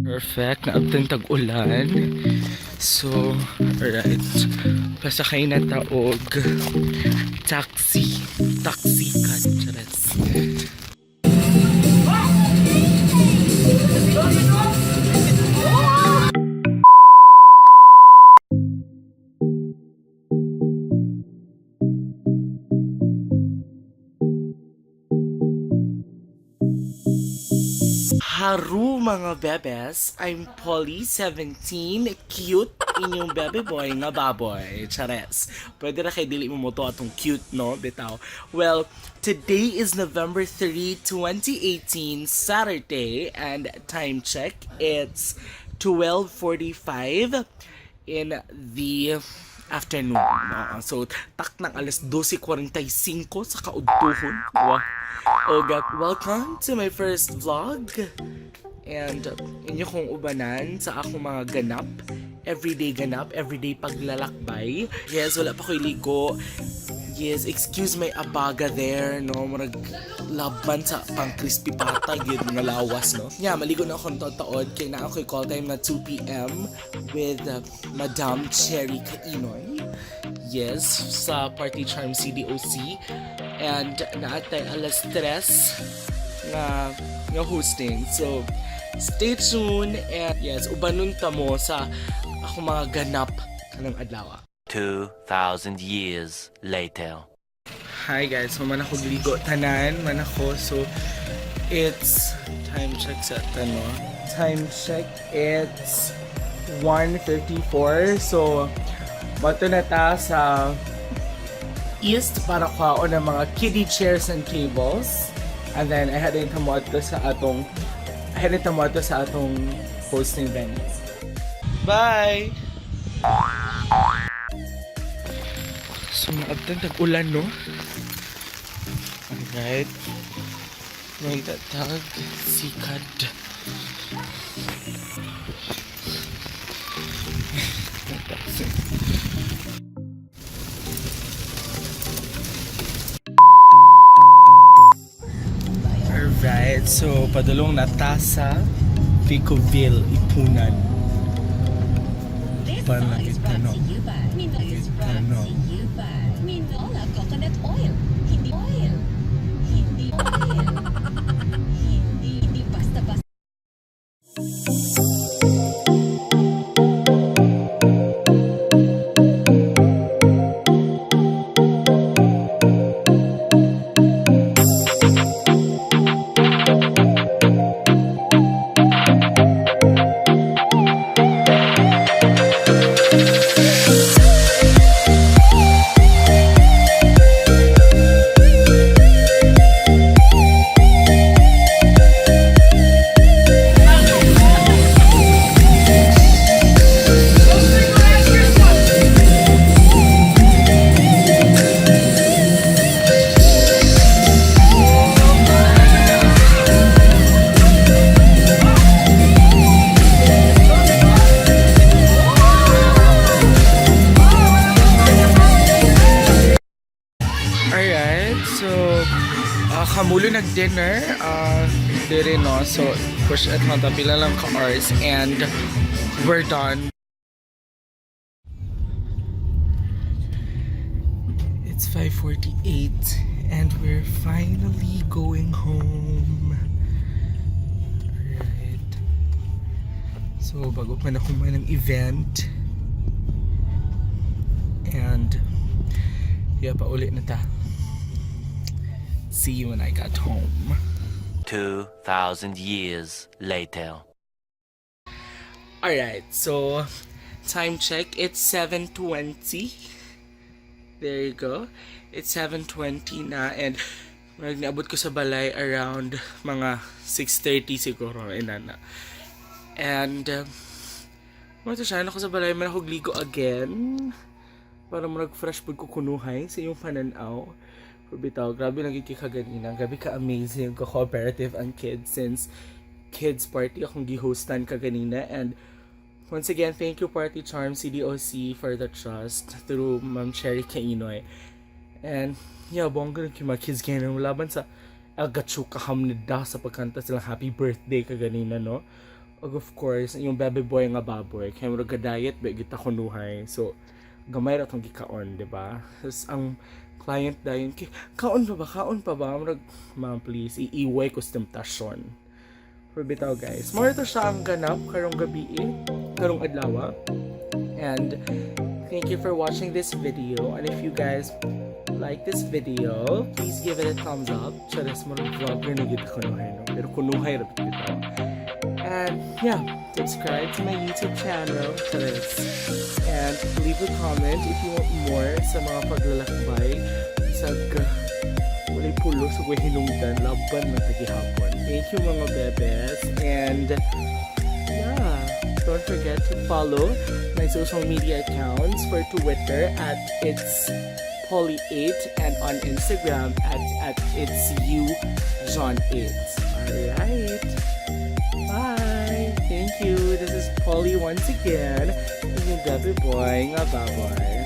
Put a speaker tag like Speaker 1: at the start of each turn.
Speaker 1: Perfect, naabtan tag-ulan. So, alright. Pasakay na ta og taxi. Taxi ka, charas. Haru mga bebes, I'm Polly, 17, cute inyong bebe boy nga baboy. Chares. Pwede ra kay dili mo moto atong cute, no? Bitaw. Well, today is November 3, 2018, Saturday, and time check, it's 12:45 in the afternoon. Oo. So, tak ng alas 12:45 sa kaudtuhon. Wah. Oga, welcome to my first vlog. And inyo kong ubanan sa akong mga ganap. Everyday ganap, everyday paglalakbay. Yes, wala pa ko'y ligo. Yes, excuse my abaga there, no? Murag laban sa pang crispy pata, yun nga lawas, no? Yeah, maligo na akong taod kay na ako'y call time na 2 p.m. with Madam Cherry Kainoy. Yes, sa Party Charm CDOC. And naatay alas 3 nga hosting. So, stay tuned and yes, ubanon ta mo sa akong mga ganap kanang adlaw.
Speaker 2: 2,000 years later.
Speaker 1: Hi guys, so man ako gligo tanan, man ako. So, it's time check sa tano. Time check, it's 1:54. So, bato na ta sa east para kwaon ng mga kiddie chairs and tables. And then, I had mo ato sa atong I had mo ato sa atong hosting venue. Bye! So, maabtan tag-ulan, no? Alright. May tatag sikad. Alright, so padulong na ta sa Vicoville, Ipunan.
Speaker 3: This
Speaker 1: Parang
Speaker 3: song is
Speaker 1: nakita,
Speaker 3: brought
Speaker 1: no?
Speaker 3: to you by Minola is
Speaker 1: Nakita,
Speaker 3: brought
Speaker 1: no?
Speaker 3: to you by Minola Coconut Oil. Hindi oil. Hindi oil. Hindi hindi basta-basta.
Speaker 1: Alright, so kamulo nag-dinner dire no. So push at mata pila lang ka hours and we're done. It's 5:48 and we're finally going home. Alright. So bago pa na kumain ng event and yeah, pauli na ta. See you when I got home.
Speaker 2: 2,000 years later.
Speaker 1: Alright, so time check, it's 7:20. There you go. It's 7:20 na and mag naabot ko sa balay around mga 6:30 siguro inana. And mo to siya, ako sa balay man ako gligo again para murag fresh pud ko kunuhay sa iyong pananaw. Pero bitaw, grabe lang gyud kay kaganina. Grabe ka amazing, ka cooperative ang kids since kids party akong gihostan kaganina and once again, thank you Party Charm CDOC for the trust through Ma'am Cherry Kainoy. And yeah, bongga lang yung mga kids kaya nang laban sa El Gachuka Hamnida sa pagkanta silang happy birthday kaganina, no? Ug of course, yung baby boy nga baboy, kay murag ga-diet ba kita kunuhay. So, gamay ra tong gikaon, di ba? Tapos ang client dayon, "Kay, kaon pa ba? Kaon pa ba?" Murag, "Ma'am, please, iiway ko sa temptasyon." Pero bitaw, guys. Mao to siya ang ganap karong gabi eh, karong adlaw. And thank you for watching this video. And if you guys like this video, please give it a thumbs up. Charas mo, vlogger na gid kunuhay, no? Pero kunuhay ra bitaw. And yeah, subscribe to my YouTube channel. Charas. And leave a comment if you want more sa mga paglalakbay sa walay pulos ug walay hinungdan, laban man ta gihapon. Thank you, mga bebes, and yeah, don't forget to follow my social media accounts for Twitter @itspolly8 and on Instagram @itsyoujohn8. Alright. Bye! Thank you. This is Polly once again. Inyong baby boy nga baboy.